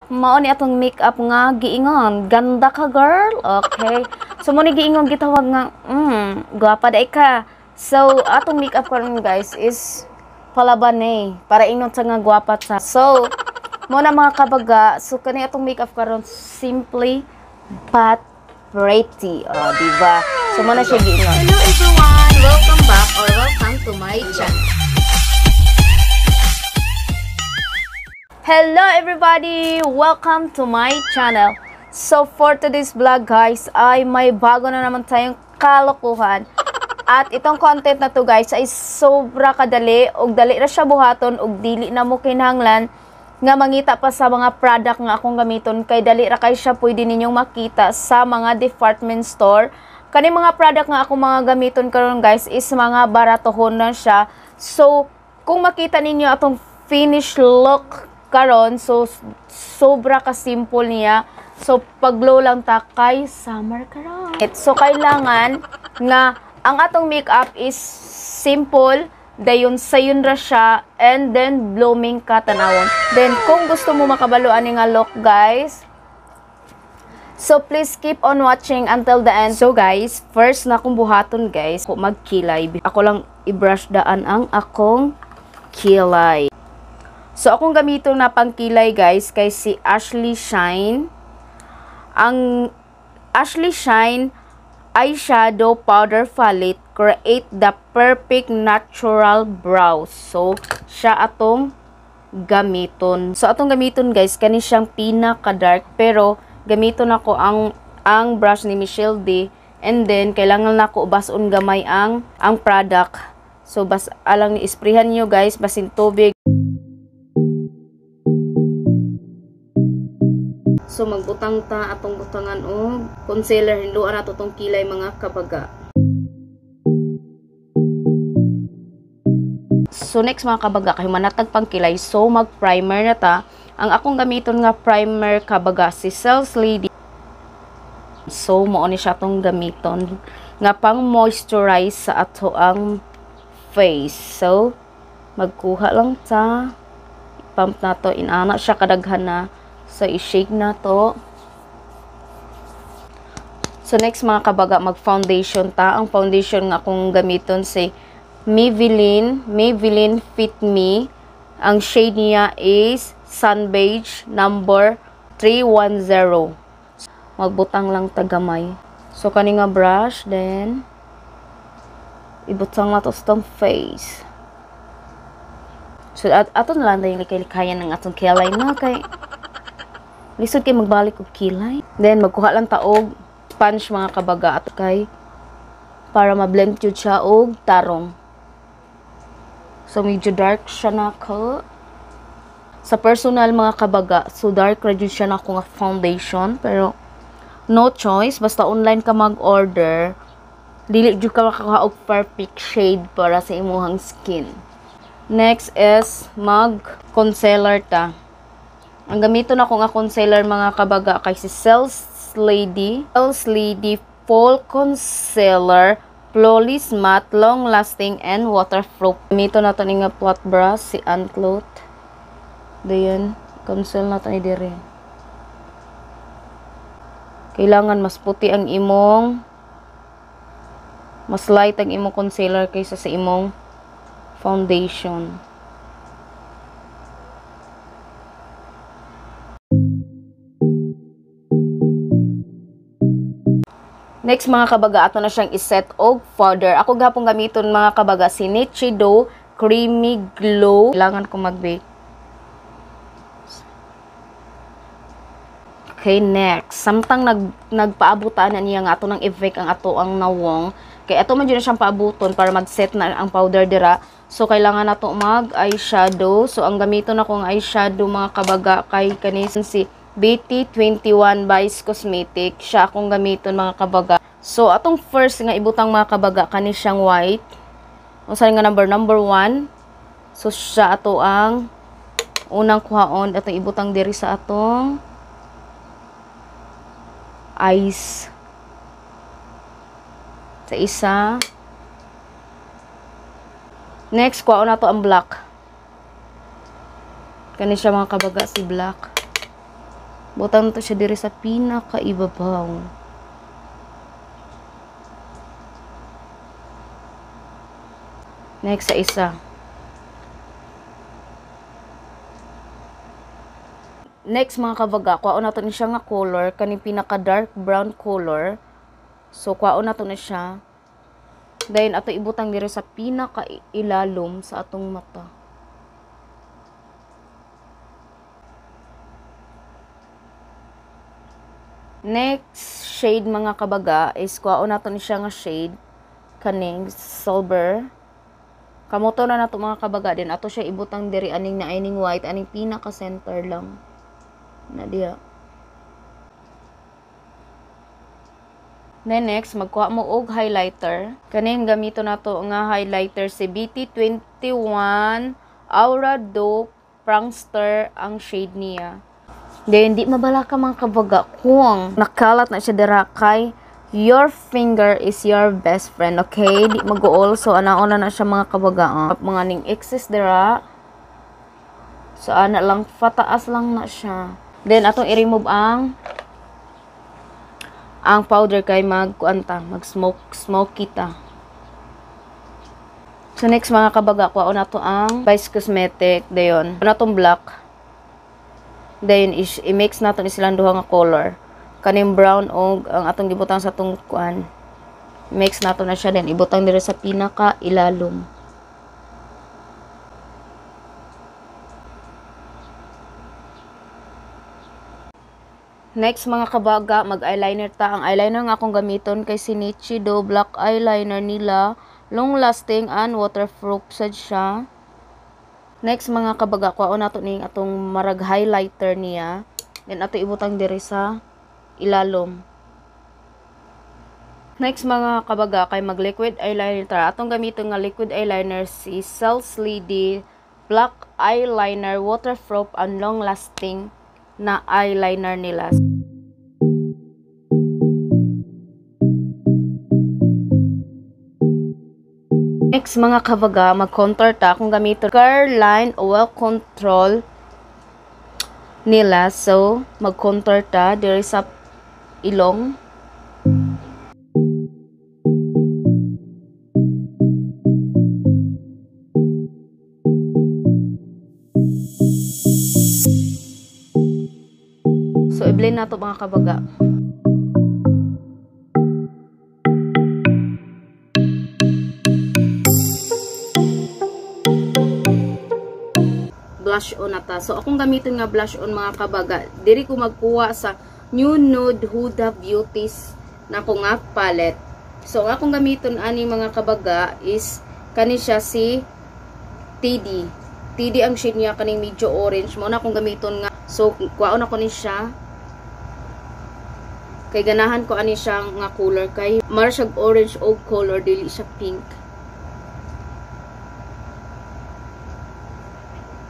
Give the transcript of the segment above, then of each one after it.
Mao ni atong makeup nga giingon, ganda ka girl. Okay. So mo ni giingon gitawag nga gwapa dai ka. So atong makeup karon guys is palaban eh, para ingon sa nga gwapa ta. So mo na mga kabaga, so kani atong makeup karon simply but pretty. Oh, di ba? So mo na siya giingon. Hello everyone, welcome back or welcome to my channel. Hello everybody! Welcome to my channel. So for today's vlog guys, ay may bago na naman tayong kalokohan. At itong content na to guys ay sobra kadali og dali ra siya buhaton og dili na mo kinahanglan nga mangita pa sa mga product nga akong gamiton kay dali ra kay siya pwede ninyong makita sa mga department store. Kani mga product nga akong mga gamiton karon guys is mga baratohon na siya. So kung makita ninyo atong finished look karon, so sobra ka simple niya. So pag-glow lang ta kay summer karon. So kailangan nga ang atong makeup is simple, dayon sayon ra siya, and then blooming ka tanawon. Then kung gusto mo makabalo ani nga look guys, so please keep on watching until the end. So guys, first na akong buhaton guys, ako magkilay. Ako lang i-brush daan ang akong kilay. So, akong gamiton na pangkilay guys kay si Ashley Shine. Ang Ashley Shine Eyeshadow Powder Palette create the perfect natural brows. So, siya atong gamiton. So, atong gamiton guys, kani siyang pinaka-dark, pero gamiton ako ang brush ni Michelle D. And then, kailangan nako bason gamay ang product. So, bas alang ni-sprayhan niyo guys, basin tubig. So magbutang ta atong butangan og concealer, hinduan nato tong kilay mga kabaga. So next mga kabaga, kay manatag pang kilay, so mag primer na ta. Ang akong gamiton nga primer kabaga si Sales Lady. So mao ni siya atong gamiton nga pang moisturize sa ato ang face. So magkuha lang ta, pump nato inana siya kadaghan na. So, i-shake na to. So, next mga kabaga, mag-foundation ta. Ang foundation nga akong gamiton si Maybelline Fit Me. Ang shade niya is Sun Beige number 310. Magbutang lang ta gamay. So, kani nga brush, then ibutang na to sa tong face. So, ato na lang tayong likay-likayan ng atong kilay na kay lisod kay magbalik og kilay. Then magkuha lang ta og sponge mga kabaga at kay para ma-blend jud siya og tarong. So medyo dark siya nako. Sa personal mga kabaga, so dark ra jud siya nako nga foundation, pero no choice basta online ka mag-order, dili jud ka makakuha og perfect shade para sa imong skin. Next is mag-concealer ta. Ang gamiton ako nga concealer mga kabaga kay si Sales Lady. Sales Lady Full Concealer, Flawless Matte, Long Lasting, and Waterproof. Gamiton nato ni nga flat brush, si Uncloth. Dayon, conceal nato ni dire. Kailangan mas puti ang imong, mas light ang imong concealer kaysa sa imong foundation. Next mga kabaga, ato na siyang iset og powder. Ako gapong gamiton mga kabaga si Nichido Creamy Glow. Kailangan ko mag-bake. Okay, next. Samtang nagpaabutan na niya nga ato ng effect ang ato ang nawong. Kay ato man jud na siyang paabuton para mag-set na ang powder dira. So kailangan nato mag eyeshadow. So ang gamiton ako ang eyeshadow mga kabaga kay kani si BT21 Vice Cosmetic. Siya akong gamiton mga kabaga. So atong first nga ibutang mga kabaga kani siyang white. Unsa nga number 1. So siya ato ang unang kuhaon atong ibutang diri sa atong eyes. Sa isa. Next kuhaon nato ang black. Kani siya mga kabaga si black. Butang to siya diri sa pinakaibabaw. Next sa isa. Next mga kabaga, kuhaon nato ni siya nga color, kaning pinaka dark brown color. So kuhaon nato ni siya. Then ato ibutang diri sa pinaka ilalom sa atong mata. Next shade mga kabaga is kuhaon nato ni siya nga shade kaning silver. Kamoto na nato mga kabaga, din ato siya ibutang diri aning na aning white, aning pinaka center lang. Na diha. Then next, magkuha mo og highlighter. Kaning gamito nato nga highlighter si BT21 Aura Dope Prankster ang shade niya. Then di mabala ka mga kabaga kung nakalat na siya dira kay your finger is your best friend, okay? Di mag-uol. So anaon na siya mga kabaga. Mga ning excess dira. So ana lang, fataas lang na siya. Then atong i-remove ang powder kay magkuanta, mag-smoke, smoky ta. So next mga kabaga, kuhaon nato ang Vice Cosmetic dayon. Kuha natong black. Dayon i-mix nato ni silang duha nga color. Kaning brown og ang atong gibutang sa atong kuan. Mix nato na siya, then ibutang diri sa pinaka ilalom. Next mga kabaga, mag-eyeliner ta. Ang eyeliner nga akong gamiton kay si Nichido black eyeliner nila. Long lasting and waterproof sad siya. Next mga kabaga, kuhaon nato ning atong marag highlighter niya. Then ato ibutang diri sa ilalom. Next mga kabaga, kay mag liquid eyeliner ta. Atong gamiton nga liquid eyeliner si Sales Lady black eyeliner, waterproof and long lasting na eyeliner nila. Next mga kabaga, mag-contour ta. Kung gamiton Careline Oil Control nila. So mag-contour ta diri sa ilong. So i-blend na to mga kabaga. Blush on na ta. So akong gamiton nga blush on mga kabaga, diri ko magkuha sa New Nude Huda Beauties na ko nga palette. So ang akong gamiton ani mga kabaga is kani siya si TD. TD ang shade niya, kaning medyo orange. Mao na akong gamiton nga. So kuwaon ako ni siya. Kay ganahan ko ani siya nga color kay mara siya orange og color, dili siya pink.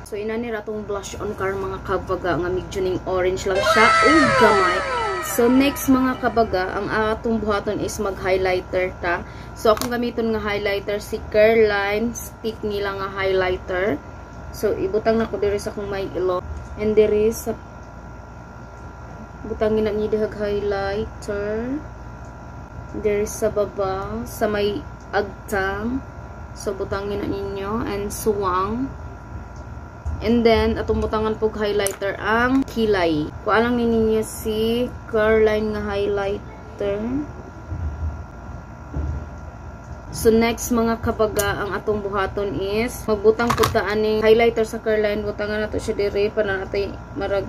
So inani ra tong blush on car mga kabaga nga medyo ning orange lang siya ug gamay. So next mga kabaga, ang atong buhaton is mag highlighter ta. So akong gamiton nga highlighter si Careline stick nila nga highlighter. So ibutang nako diri sa akong may ilong and diri sa butangin na ni dihag highlighter diri sa baba sa may agtang. So butangin na ninyo and suwang. And then atong butangan pog highlighter ang kilay. Kuha lang ninyo si Careline nga highlighter. So next mga kabaga, ang atong buhaton is magbutang pud ta aning highlighter sa Careline. Butangan nato siya diri para natay marag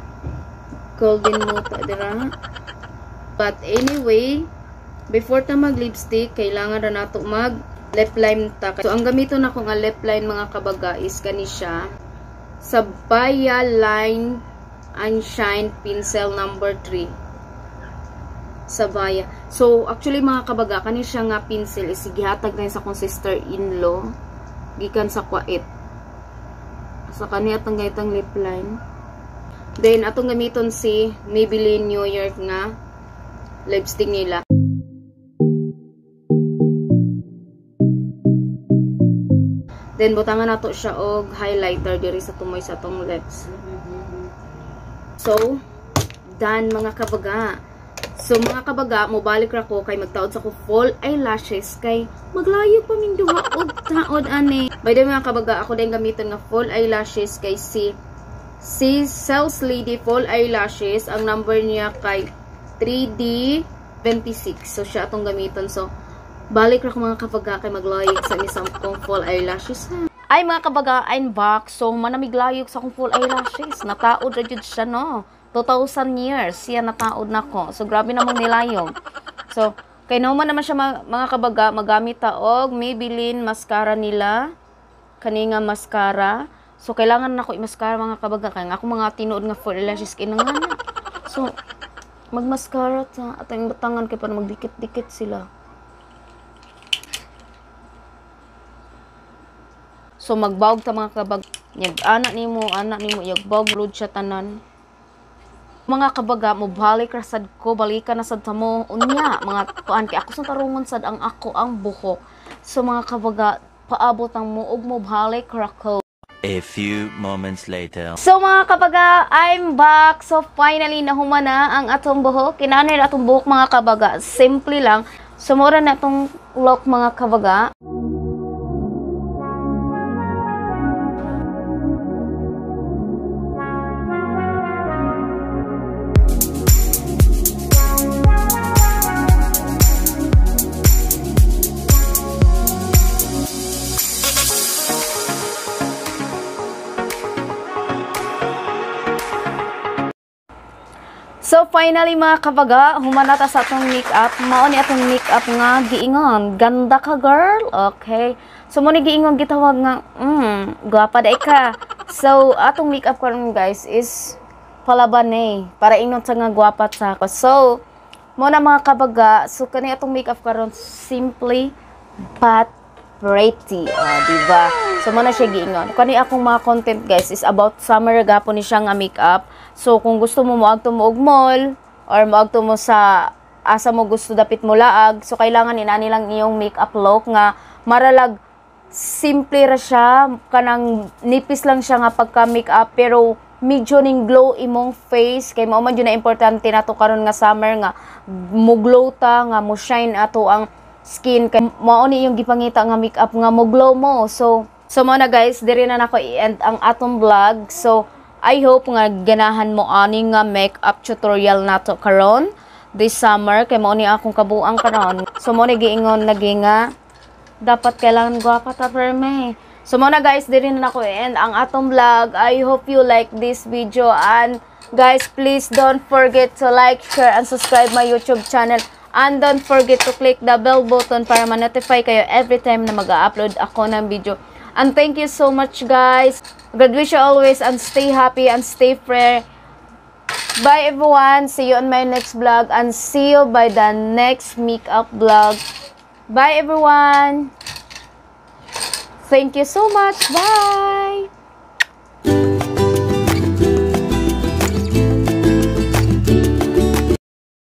golden muta dira. But anyway, before ta mag lipstick, kailangan ra nato mag lip line ta. So ang gamiton nako nga lip line mga kabaga is kani siya sa Baya Line and Shine Pencil number 3. Sa Baya. So actually mga kabaga, kani siya nga pencil is gihatag na sa akong sister-in-law gikan sa Kuwait. Sa kani atong gaytang lip line. Then atong gamiton si Maybelline New York nga lipstick nila. Then butangan nato siya og highlighter diri sa tumoy sa atong lips. So Done, mga kabaga. So mga kabaga, mobalik ra ko kay magtaod sa ko fall eyelashes kay maglayo pa ming duha og taod ani. By the way, mga kabaga, ako din gamiton nga fall eyelashes kay si Sales Lady Fall Eyelashes. Ang number niya kay 3D 26. So siya atong gamiton. So balik ra ko, mga kabaga, kay maglayog sa misang kong fall eyelashes, ha. Ay, mga kabaga, I'm back. So manamiglayog sa akong fall eyelashes. Nataod ra jud siya, no. 2,000 years siya nataod nako. So grabe namang nilayog. So kay naman naman siya, mga kabaga, magamit ta og Maybelline mascara nila. Kani nga mascara. So kailangan nako i-mascara, mga kabaga, kay nga ako mga tinuod nga fall eyelashes kinangana. So magmascara ta at ang batangan kay para magdikit-dikit sila. So magbawg ta, mga kabag. Yag ana nimo yagbawg load siya tanan. Mga kabaga, mo balik ra sad ko, balikan na sad ta mo unya mga kuan kay ako sa tarungon sad ang ako ang buhok. So mga kabaga, paabot ang mo og mo balik ra ko. A few moments later. So mga kabaga, I'm back. So finally nahuman na ang atong buhok. Kinanay atong buhok, mga kabaga. Simple lang. So mura na atong look, mga kabaga. So finally, mga kabaga, humanata sa atong makeup. Mao ni atong makeup nga giingon. Ganda ka, girl. Okay. So mo ni giingon gitawag nga gwapa day ka. So atong makeup karon, guys, is palaban eh. Para ingon sa nga gwapa sa ako. So mo na, mga kabaga, so kani atong makeup karon, simply but pretty. Oh, di ba? So mo na siya giingon. Kani akong mga content, guys, is about summer gapon ni siya nga makeup. So kung gusto mo moadto mo og mall or moadto mo sa asa mo gusto dapit mo laag, so kailangan inani lang iyong makeup look nga maralag simple ra siya, kanang nipis lang siya nga pagka makeup pero medyo ning glow imong face kay mao man jud na importante nato karon nga summer nga mo glow ta, nga mo shine ato ang skin kay mao ni yung gipangita nga makeup nga mo glow mo. So mo na, guys, diri na nako i-end ang atong vlog. So I hope nga ganahan mo ani nga makeup tutorial nato karon this summer kay mao ni akong kabuang karon. So mo ni giingon lagi nga dapat kailangan gwapa ta perme. So mo na, guys, diri na nako i-end ang atong vlog. I hope you like this video and guys, please don't forget to like, share and subscribe my YouTube channel. And don't forget to click the bell button para ma-notify kayo every time na mag-upload ako ng video. And thank you so much, guys. God wish you always and stay happy and stay prayer. Bye, everyone. See you on my next vlog and see you by the next makeup vlog. Bye, everyone. Thank you so much. Bye.